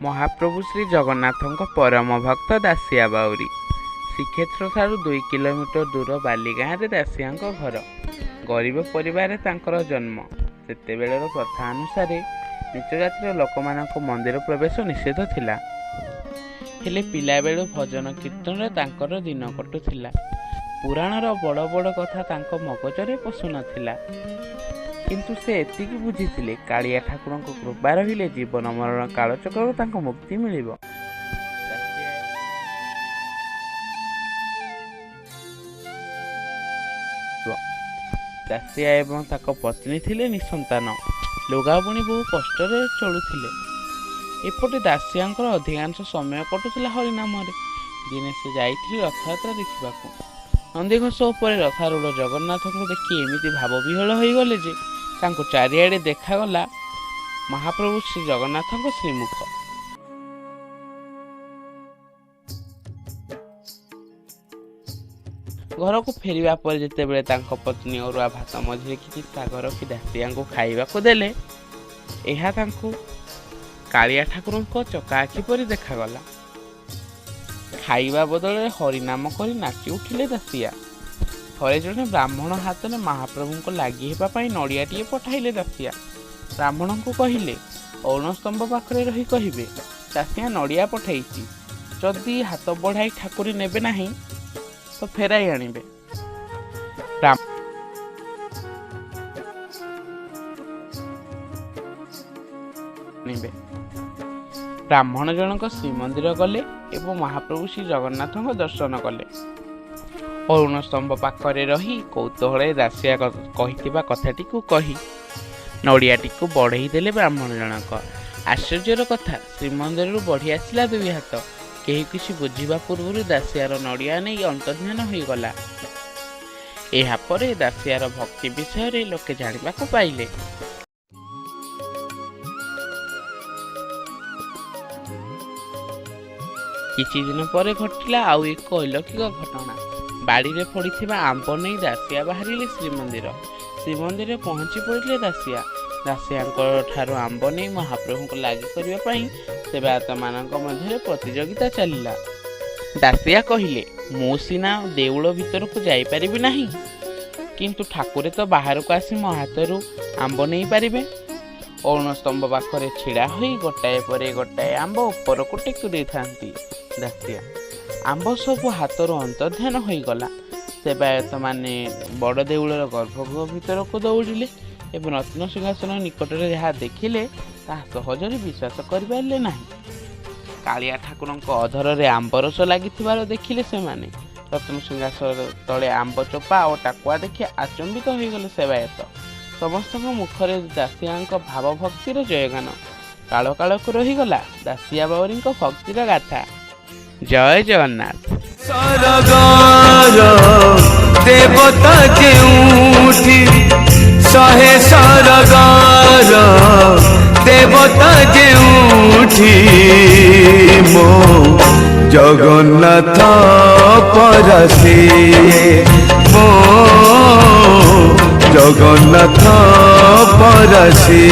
ମହାପ୍ରଭୁ ଶ୍ରୀ ଜଗନ୍ନାଥଙ୍କ ପରମ ଭକ୍ତ ଦାସିଆ ବାଉରୀ। ଶ୍ରୀକ୍ଷେତ୍ରଠାରୁ 2 କିଲୋମିଟର ଦୂର ବାଲିଗାଁରେ ଦାସିଆଙ୍କ ଘର। ଗରିବ ପରିବାରରେ ତାଙ୍କର ଜନ୍ମ। ସେତେବେଳର ପ୍ରଥା ଅନୁସାରେ ନୀଚ ଜାତିର ଲୋକମାନଙ୍କ ମନ୍ଦିର ପ୍ରବେଶ ନିଷେଧ ଥିଲା। ହେଲେ ପିଲାବେଳୁ ଭଜନ କୀର୍ତ୍ତନରେ ତାଙ୍କର ଦିନ କଟୁଥିଲା। ପୁରାଣର ବଡ଼ ବଡ଼ କଥା ତାଙ୍କ ମଗଜରେ ପଶୁନଥିଲା। କିନ୍ତୁ ସେ ଏତିକି ବୁଝିଥିଲେ, କାଳିଆ ଠାକୁରଙ୍କ କୃପା ରହିଲେ ଜୀବନ ମରଣ କାଳଚକ୍ରରୁ ତାଙ୍କୁ ମୁକ୍ତି ମିଳିବ। ଦାସିଆ ଏବଂ ତାଙ୍କ ପତ୍ନୀ ଥିଲେ ନିଃସନ୍ତାନ। ଲୁଗା ବୁଣି ବହୁ କଷ୍ଟରେ ଚଳୁଥିଲେ। ଏପଟେ ଦାସିଆଙ୍କର ଅଧିକାଂଶ ସମୟ କଟୁଥିଲା ହରିନାମରେ। ଦିନେ ସେ ଯାଇଥିଲେ ରଥଯାତ୍ରା ଦେଖିବାକୁ। ନନ୍ଦିଘୋଷ ଉପରେ ରଥାରୂଢ଼ ଜଗନ୍ନାଥଙ୍କୁ ଦେଖି ଏମିତି ଭାବବିହ୍ୱଳ ହୋଇଗଲେ ଯେ ତାଙ୍କୁ ଚାରିଆଡ଼େ ଦେଖାଗଲା ମହାପ୍ରଭୁ ଶ୍ରୀ ଜଗନ୍ନାଥଙ୍କ ଶ୍ରୀମୁଖ। ଘରକୁ ଫେରିବା ପରେ ଯେତେବେଳେ ତାଙ୍କ ପତ୍ନୀ ଅରୁଆ ଭାତ ମଝିରେ କିଛି ଶାଗ ରଖି ଦାସିଆଙ୍କୁ ଖାଇବାକୁ ଦେଲେ, ଏହା ତାଙ୍କୁ କାଳିଆ ଠାକୁରଙ୍କ ଚକାଆଖି ପରି ଦେଖାଗଲା। ଖାଇବା ବଦଳରେ ହରିନାମ କରି ନାଚି ଉଠିଲେ ଦାସିଆ। ଥରେ ଜଣେ ବ୍ରାହ୍ମଣ ହାତରେ ମହାପ୍ରଭୁଙ୍କ ଲାଗି ହେବା ପାଇଁ ନଡ଼ିଆଟିଏ ପଠାଇଲେ ଦାସିଆ। ବ୍ରାହ୍ମଣଙ୍କୁ କହିଲେ, ଅରୁଣସ୍ତମ୍ଭ ପାଖରେ ରହି କହିବେ, ଦାସିଆ ନଡ଼ିଆ ପଠାଇଛି, ଯଦି ହାତ ବଢ଼ାଇ ଠାକୁରେ ନେବେ ନାହିଁ ତ ଫେରାଇ ଆଣିବେ। ଆଣିବେ। ବ୍ରାହ୍ମଣ ଜଣକ ଶ୍ରୀମନ୍ଦିର ଗଲେ ଏବଂ ମହାପ୍ରଭୁ ଶ୍ରୀ ଜଗନ୍ନାଥଙ୍କ ଦର୍ଶନ କଲେ। ଅରୁଣସ୍ତମ୍ଭ ପାଖରେ ରହି କୌତୂହଳରେ ଦାସିଆ କହିଥିବା କଥାଟିକୁ କହି ନଡ଼ିଆଟିକୁ ବଢ଼େଇ ଦେଲେ ବ୍ରାହ୍ମଣ ଜଣକ। ଆଶ୍ଚର୍ଯ୍ୟର କଥା, ଶ୍ରୀମନ୍ଦିରରୁ ବଢ଼ି ଆସିଲା ଦୁଇ ହାତ। କେହି କିଛି ବୁଝିବା ପୂର୍ବରୁ ଦାସିଆର ନଡ଼ିଆ ନେଇ ଅନ୍ତର୍ଦ୍ଧାନ ହୋଇଗଲା। ଏହାପରେ ଦାସିଆର ଭକ୍ତି ବିଷୟରେ ଲୋକେ ଜାଣିବାକୁ ପାଇଲେ। କିଛିଦିନ ପରେ ଘଟିଲା ଆଉ ଏକ ଅଲୌକିକ ଘଟଣା। ବାଡ଼ିରେ ଫଳିଥିବା ଆମ୍ବ ନେଇ ଦାସିଆ ବାହାରିଲେ ଶ୍ରୀମନ୍ଦିର। ଶ୍ରୀମନ୍ଦିରରେ ପହଞ୍ଚି ପଡ଼ିଲେ ଦାସିଆ। ଦାସିଆଙ୍କ ଠାରୁ ଆମ୍ବ ନେଇ ମହାପ୍ରଭୁଙ୍କୁ ଲାଗି କରିବା ପାଇଁ ସେବାୟତମାନଙ୍କ ମଧ୍ୟରେ ପ୍ରତିଯୋଗିତା ଚାଲିଲା। ଦାସିଆ କହିଲେ, ମୁଁ ସିନା ଦେଉଳ ଭିତରକୁ ଯାଇପାରିବି ନାହିଁ, କିନ୍ତୁ ଠାକୁରେ ତ ବାହାରକୁ ଆସି ମୋ ହାତରୁ ଆମ୍ବ ନେଇପାରିବେ। ଅରୁଣସ୍ତମ୍ଭ ପାଖରେ ଛିଡ଼ା ହୋଇ ଗୋଟାଏ ପରେ ଗୋଟାଏ ଆମ୍ବ ଉପରକୁ ଟେକି ଦେଇଥାନ୍ତି ଦାସିଆ। ଆମ୍ବ ସବୁ ହାତରୁ ଅନ୍ତର୍ଦ୍ଧାନ ହୋଇଗଲା। ସେବାୟତମାନେ ବଡ଼ ଦେଉଳର ଗର୍ଭଗୃହ ଭିତରକୁ ଦୌଡ଼ିଲେ ଏବଂ ରତ୍ନ ସିଂହାସନ ନିକଟରେ ଯାହା ଦେଖିଲେ, ତାହା ସହଜରେ ବିଶ୍ୱାସ କରିପାରିଲେ ନାହିଁ। କାଳିଆ ଠାକୁରଙ୍କ ଅଧରରେ ଆମ୍ବରସ ଲାଗିଥିବାର ଦେଖିଲେ ସେମାନେ। ରତ୍ନ ସିଂହାସନ ତଳେ ଆମ୍ବ ଚୋପା ଓ ଟାକୁଆ ଦେଖି ଆଚମ୍ବିତ ହୋଇଗଲେ ସେବାୟତ। ସମସ୍ତଙ୍କ ମୁଖରେ ଦାସିଆଙ୍କ ଭାବଭକ୍ତିର ଜୟଗାନ। କାଳ କାଳକୁ ରହିଗଲା ଦାସିଆ ବାଉରୀଙ୍କ ଭକ୍ତିର ଗାଥା। ଜୟ ଜଗନ୍ନାଥ। ସରଗର ଦେବତା ଯେଉଁଠି, ଶହେ ସରଗର ଦେବତା ଯେଉଁଠି, ମୋ ଜଗନ୍ନାଥ ପରସେ, ମୋ ଜଗନ୍ନାଥ ପରସେ।